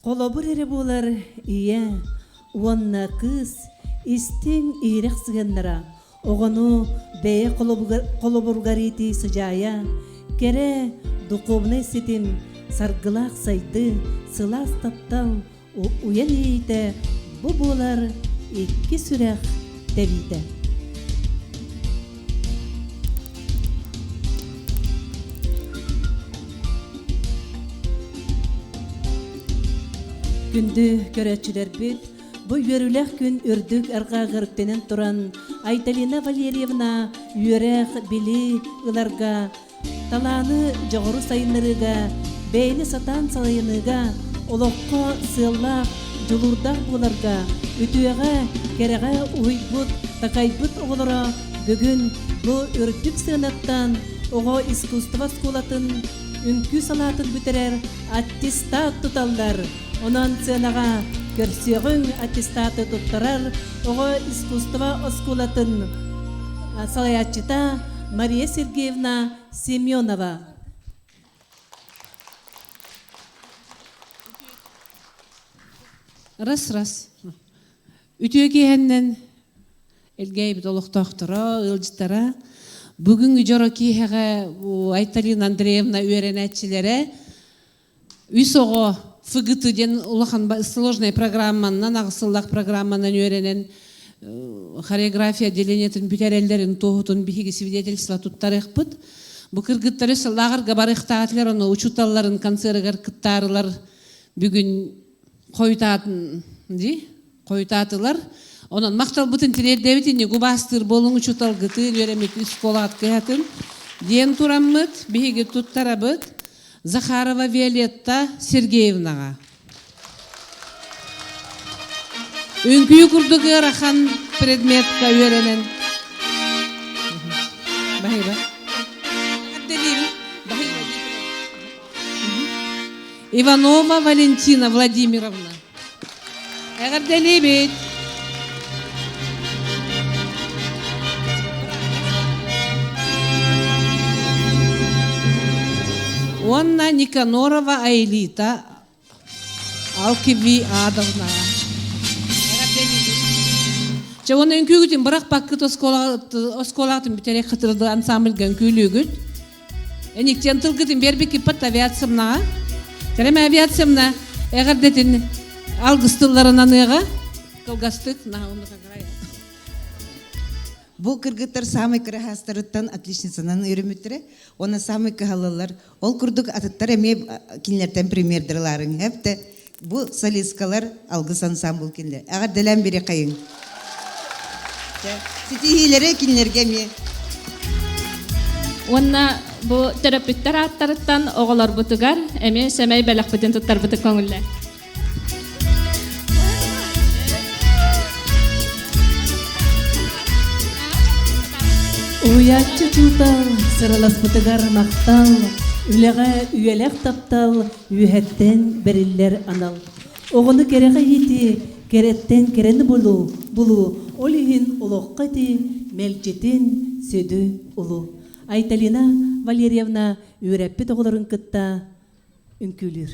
[SPEAKER 1] Холобур эрэ буолар ийэ уонна кыыс истиҥ иһирэх сыһыаннара оҕону бэйэ холобуругар иитии сыдьаайа, кэрэ духуобунай ситим, саргылаах сайдыы, сылаас таптал уйан иэйиитэ бу буолар икки сүрэх тэбиитэ. Күндү көрөөччүлэрбит, бу үөрүүлээх күн үрдүк арҕааҕар үктэнэн туран Айталина Валерьевна үөрэх, билии ыларга, талааны, дьоҕуру сайыннарыыга, бэйэни сатаан салайыныыга, олоххо сыаллаах, дьулуурдаах буоларга, үтүөҕэ, кэрэҕэ уһуйбут, такайбыт оҕолоро бүгүн бу үрдүк сыанаттан оҕо искусство оскуолатын үҥкүү салаатын бүтэрэр аттестат туталлар. Онон сыанаҕа көрсүөҕүҥ аттестаты туттарар оҕо искусство оскуолатын салайааччыта Мария Сергеевна Семенова.
[SPEAKER 12] Раз-раз. Үтүө киэһэннэн Элгээйбит олохтоохторо, ыалдьыттара. Бүгүҥҥү дьоро киэһэҕэ Айталина Андреевна үөрэнээччилэрэ үс оҕо ФГТ диэн улахан сложная программанан, аҕыс программанан үөрэнэн хореография отделениетын бүтэрэллэрин туоһутун биһиги свидетельство туттарыахпыт. Бу кыргыттар үс лааҕырга барыахтаатылар, ону учууталларын концерыгар кыттаарылар бүгүн хойутаатын дии хойутаатылар. Онон махталбытын тириэрдэбит инни губаастыыр буолуҥ учууталгытын үөрэммит школаҕыт кыһатын диэн тураммыт биһиги туттарабыт Захарова Виолетта Сергеевнаҕа. Үҥкүү курдук ыарахан предметка үөрэнэн. Баһыйба. Иванова Валентина Владимировна. Эҕэрдэлиибит! Уонна Никанорова Аэлита Алкиви Адовна. Чэ, уонна үҥкүүгүтүн бырахпаккыт оскуолаҕытын бүтэрэ хатырды ансамбльга үҥкүүлүүгүт. Эниктен тылгытын биэрбиккиппат авиациямнаҕа. Кэрэмэ авиациямна эҕэрдэтин алгыс тылларын аныаҕа. Кылгастык
[SPEAKER 13] Бу кыргыттар самый кыраһаастарыттан отличницанан үөрэммиттэрэ уонна самый кыһаллаллар. Ол курдук атыттар эмиэ кинилэртэн премьердерларын хэпте бу солисткалар алгыс ансамбл кинилэр. Эҕэрдэлээн бири хайыҥ. Ситиһиилэри кинилэргэ эмиэ.
[SPEAKER 14] Уонна бу төрөппүттэр ааттарыттан оҕолорбутугар эмиэ сэмэй бэлэхпитин туттарбытын көҥүллэ.
[SPEAKER 1] Уһуйааччы учуутал сыраласпытыгар махтал, үлэҕэ үйэлээх таптал үөһэттэн бэриллэр анал. Оҕону кэрэҕэ иитии, кэрэттэн кэрэни булуу, булуу, ол иһин олоххо ити мэлдьитин сүдү улуу. Айталина Валерьевна үөрэппит оҕолорун кытта үҥкүүлүүр.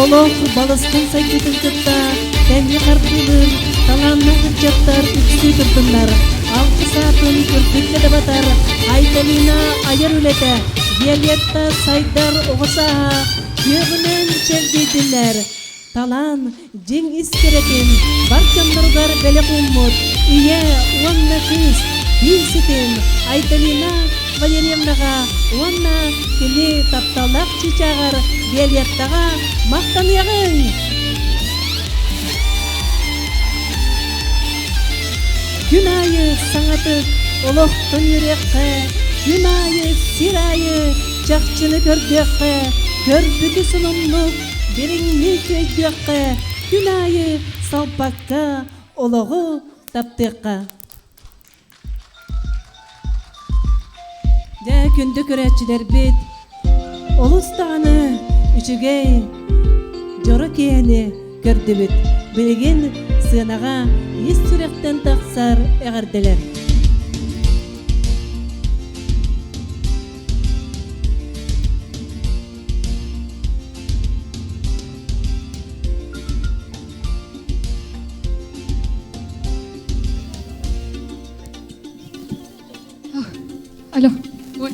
[SPEAKER 1] Олох балысхан сайдыытын кытта тэҥҥэ хардыылыыр талааннаах ыччаттар үксүү турдуннар. Алгыс аатын үрдүккэ да батар Айталина айар үлэтэ, Виолетта сайдар оҕо сааһа күөҕүнэн чэлгийдиннэр. Талаан дьиҥ ис кэрэтин бар дьонноругар бэлэх ууммут ийэ уонна кыыс биир ситим Айталина Валерьевнаҕа уонна кини тапталлаах чыычааҕар Виолеттаҕа махтаныаҕыҥ! Күн аайы саҥатык олохтон үөрүөххэ, күн аайы сир аайы чахчыны көрдүөххэ, көрбүтү сонуннук дириҥник өйдүөххэ, күн аайы салпакка олоҕу таптыахха. Дьэ, күндү көрөөччүлэрбит, олус даҕаны үчүгэй, дьоро киэһэни көрдүбүт. Билигин сыанаҕа ис сүрэхтэн тахсар эҕэрдэлэр.
[SPEAKER 7] Алло. Ой.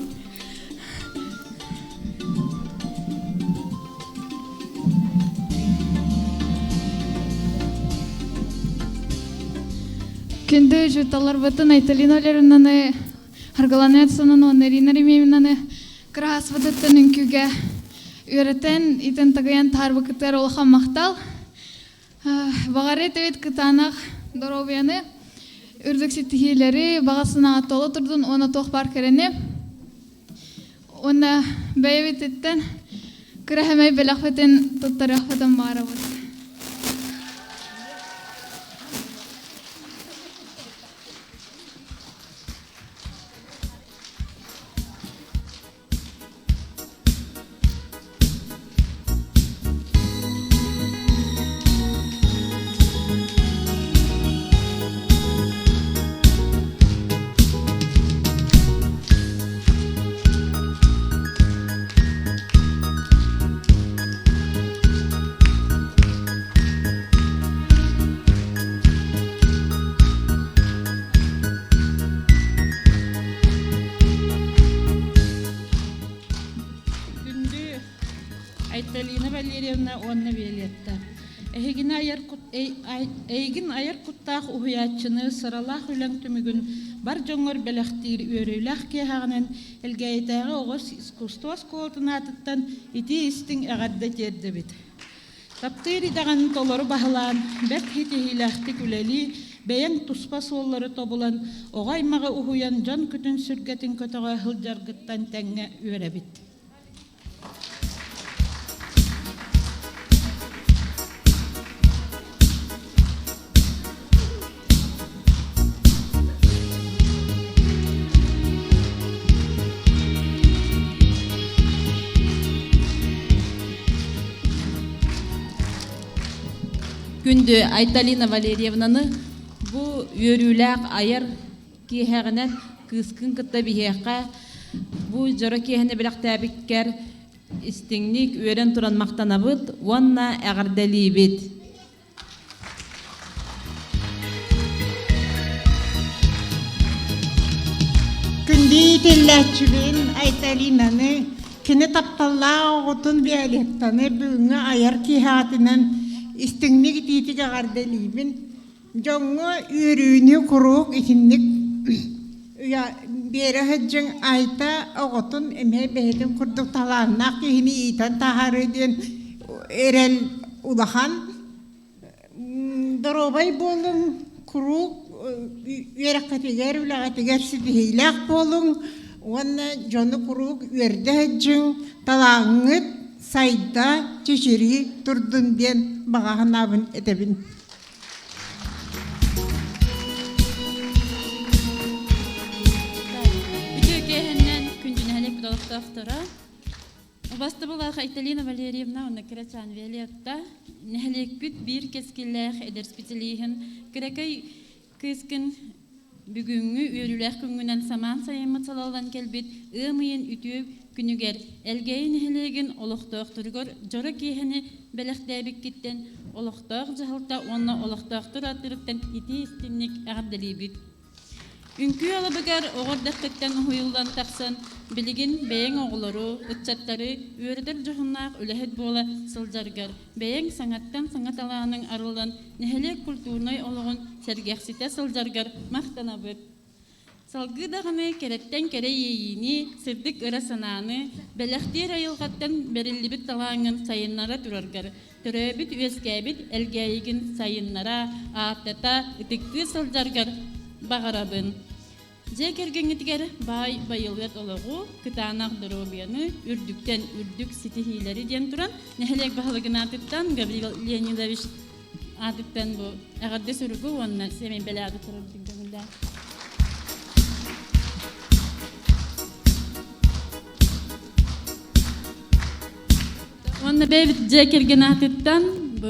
[SPEAKER 7] Күндү жуталарбытын Айталина Валерьевнаны, Аргалана Эдсонаны уонна Ирина Ремеевнаны кыраһаспытыттан үҥкүүгэ үөрэтэн, итэн тагыйан таһаарбыкытыгар улахан махтал. Баҕар этибит кытаанах доруобуйаны, үрдүк ситиһиилэри, баҕа санааҕа толо турдун уонна туох баар кэрэни. Уонна бэйэбититтэн кыра сэмэй бэлэхпитин туттарыахпытын баҕарабыт.
[SPEAKER 15] Күндү Айталина Валерьевна уонна Виолетта, эһигини айар эйигин айар куттаах уһуйааччыны сыралаах үлэҥ түмүгүн бар дьоҥҥор бэлэхтиир үөрүүлээх киэһэҕинэн Элгээйитээҕи оҕо искусство оскуолатын аатыттан итии истиҥ эҕэрдэ тиэрдэбит. Таптыыр идэҕин толору баһылаан, бэрт ситиһиилээхтик үлэлии, бэйэҥ туспа суоллары тобулан, оҕо аймаҕы уһуйан дьон күтүн-сүргэтин көтөҕө сылдьаргыттан тэҥҥэ үөрэбит.
[SPEAKER 14] Күндү Айталина Валерьевнаны бу үөрүүлээх айар киэһэҕинэн кыыскын кытта биһиэхэ бу дьоро киэһэни бэлэхтээбиккэр истиҥник үөрэн туран махтанабыт уонна эҕэрдэлиибит.
[SPEAKER 16] Күндү иитиллээччибин Айталинаны, кини тапталлаах оҕотун Виолеттаны бүгүҥҥү айар киэһэҕитинэн истиҥник итиитик эҕэрдэлиибин. Дьоҥҥо үөрүүнү куруук итинник биэрэ сылдьыҥ Айта оҕотун эмиэ бэйэтин курдук талааннаах киһини иитэн таһаарыы диэн эрэл улахан. Доруобай буолуҥ, куруук үөрэххитигэр, үлэҕитигэр ситиһиилээх буолуҥ уонна дьону куруук үөрдэ сылдьыҥ, талааҥҥыт сайда, чэчирии турдун диэн баҕа санаабын этэбин.
[SPEAKER 14] Үтүө киэһэннэн күндүнэһэлик олохтоохторо Убастабылаах Айталина Валерьевна уонна Кырачаан Виолетта, нэһилиэкпит биир кэскиллээх эдэр специалиһын кыракый кыыскын бүгүҥҥү үөрүүлээх күҥҥүнэн самаан сайыммыт салаллан кэлбит ыам ыйын үтүө күнүнэн. күнүгэр Элгээйи нэһилиэгин олохтоохторугар дьоро киэһэни бэлэхтээбиккиттэн олохтоох дьаһалта уонна олохтоохтор ааттарыттан итии-истиҥник эҕэрдэлиибит. Үҥкүү алыбыгар оҕо эрдэххиттэн уһуйуллан тахсан, билигин бэйэҥ оҕолору, ыччаттары үөрэтэр дьоһуннаах үлэһит буола сылдьаргар, бэйэҥ саҥаттан саҥа талааныҥ арыллан, нэһилиэк культурнай олоҕун сэргэхситэ сылдьаргар махтанабыт. Салгыы даҕаны кэрэттэн кэрэ иэйиини, сырдык ыра санааны, бэлэхтиир айылҕаттан бэриллибит талааҥҥын сайыннара тураргар, төрөөбүт-үөскээбит Элгээйигин сайыннара, ааттата, ытыктыы сылдьаргар баҕарабын. Дьиэ кэргэҥҥитигэр баай байылыат олоҕу, кытаанах доруобуйаны, үрдүктэн үрдүк ситиһиилэри диэн туран, нэһилиэк баһылыгын аатыттан Гаврил Леонидович аатыттан бу эҕэрдэ суругу уонна сэмэй бэлэҕи туруорбутун көҥүллээх. Уонна бэйэбит дьиэ кэргэн аатыттан бу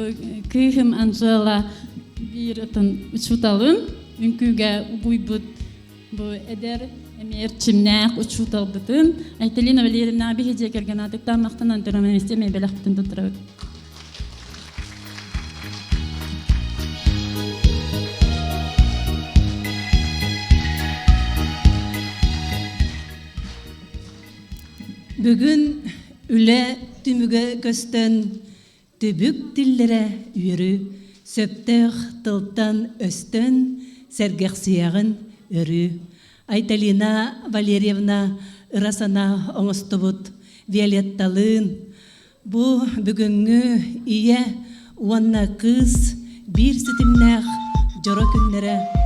[SPEAKER 14] кыыһым Анжела биир атын учууталын үҥкүүгэ угуйбут бу эдэр эмиэ эрчимнээх учууталбытын Айталина Валерьевна биһи дьиэ кэргэн аатыттан махтанан туран эмиэ бэлэхпитин туттарабыт.
[SPEAKER 1] Бүгүн үлэ түмүгэ көстөн, түбүк тиллэрэ үөрүү, сөптөөх тылтан өстөн, сэргэхсийэҕин өрүү. Айталина Валерьевна ыра санаа оҥостубут Виолетталыын бу бүгүҥҥү ийэ уонна кыыс биир ситимнээх дьоро күннэрэ.